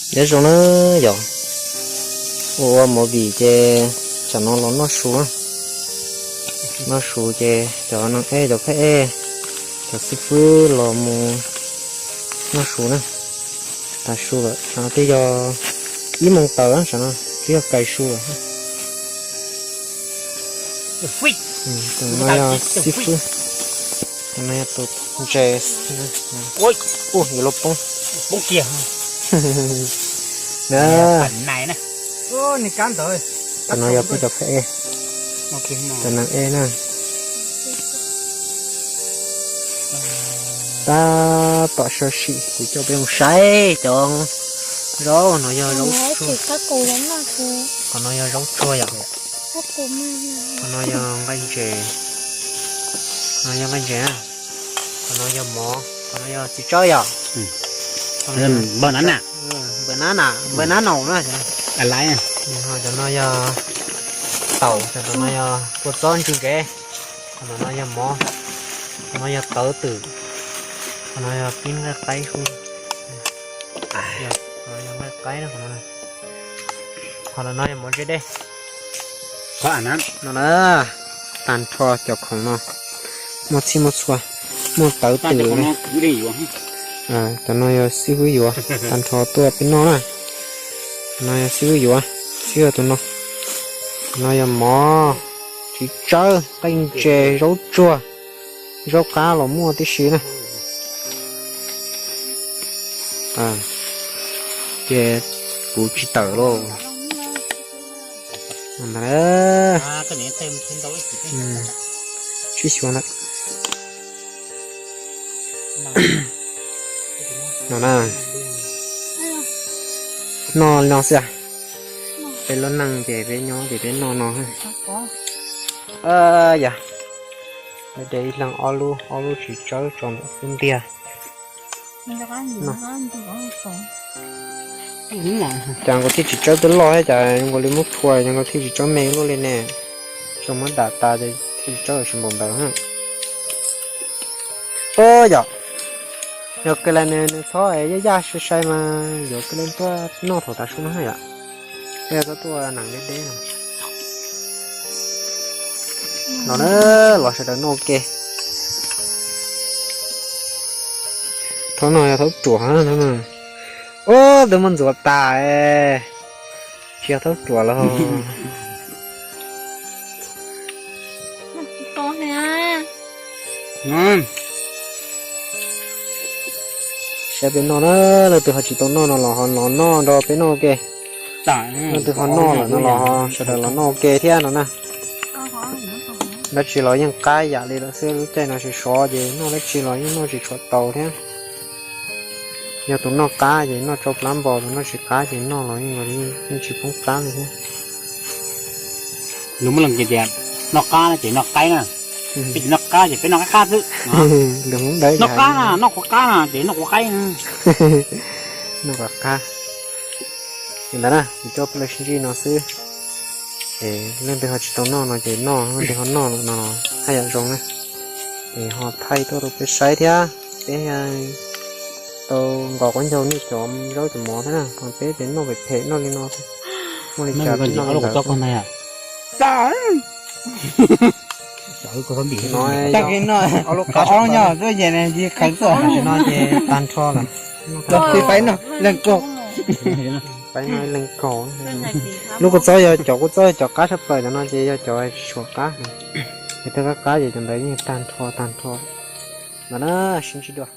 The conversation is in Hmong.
Nyob zoo na yom, ua ua movie ces tsam no los noj su, noj su ces cov neeg ej, cov phooj ej, cov xib fwb los mus noj su na. Tav su lawm, tsam no twb yog ib moos tawm, tsam no twb yog kais su lawm. Tus no yog xib fwb, tus no yog tus ntses. Ua, yuav luag poob, poob kiag. Tus no yog peb cov phooj ej, cov neeg ej na. Tab tom sawv sim kuv coj peb mus saib cov zaub no yog zaub tsuag. Qhov no yog zaub tsuag yom. Qhov no yog nqaij ntses, qhov no yog nqaij ntses na. Qhov no yog mov, qhov no yog txiv tsawb yom. Npawg nab na, npawg nab naum na. Cov no yog taum, cov no yog kua txob ntsis nkev. Qhov no yog mov, qhov no yog tawv twm, qhov no yog pib nqaij qaib, qhov no yog nqaij qaib, qhov no yog mov ntse dej. No na, tag nrho cov khoom no muaj txhij muaj txhua, muaj tawv twm. Cov no yog xib fwb yuav, tag nrho tuaj peb noj na. No yog xib fwb yuav, xib fwb tus no. No yog mov, txiv tsawb, nqaij ntses, zaub tsuag, zaub qab los muaj tib si na. Ces kuv tsis tawm lauj. Sib xyuas lawm. No na, noj li no xwb. Peb lub neej ces peb nyob ces peb noj no. Yog, peb de ib leeg ob lub, ob lub txiv tsawb tso ntawm xub ntiag. Cas nkaus thiaj txiv tsawb twb loj thiab, cas zoo nkaus li muab thua, zoo nkaus thiaj txiv tsawb me luaj li ne. Tsuas muab dam tas ces thiaj txiv tsawb tsis npaum ntawd. Yog, yog kawg li nws, nws txhob yaj yaj sai sai mas yuav kawg li tuaj noj thaum tav su no yom. Peb txhob tuaj nees deb deb no. Los na, los sawv daws noj ua ke. Thaub no yog thaub ruam no. Ub, twb muab ntxuav tas, tsis yog thaub ruam los. Saib peb noj na, leej twg ho tsis tau noj no los ho los noj nrog peb noj ua ke. Leej twg ho noj lawm no los ho sawv daws los noj ua ke thiab no na. Dab tsi los yeej qab yam li lawm xwb, lub caij no sov sov ces noj dab tsi los yeej noj tsis tshua tau thiab. Yog tus noj qab ces noj tsau plab npo, tus noj tsis qab ces noj los yeej, yeej tsis poob plab li thiab. Lus muaj leej tias, noj qab no ces noj qaib na, peb tsis noj qab ces peb noj qaib qab xwb. Noj qab na, noj quav qab na ces noj quav qaib. Noj quav qab. Li ntawd na, kuv coj peb los sib ntsib no xwb. Es leej twg ho tsis tau noj no ces noj, leej twg ho noj lawm no haj yam zoo na. Es ho thaij tuaj rau peb saib thiab. Peb tau nqos qaub ncaug nej cov zaub cov mov thiab na, ho peb ces noj phem phem noj li no, muaj li cas peb noj li ntawd. Ob lub qab no ces tag nrho lawm. Peb noj ib leeg kaug. Lub kua txob yog cov kua txob cov qab tshaj plaws, cov no ces yog cov tsis tshua qab. Ces tej qab qab ces cov ntawd yeej tag nrho tag nrho. Ntawd na, sib ntsib dua.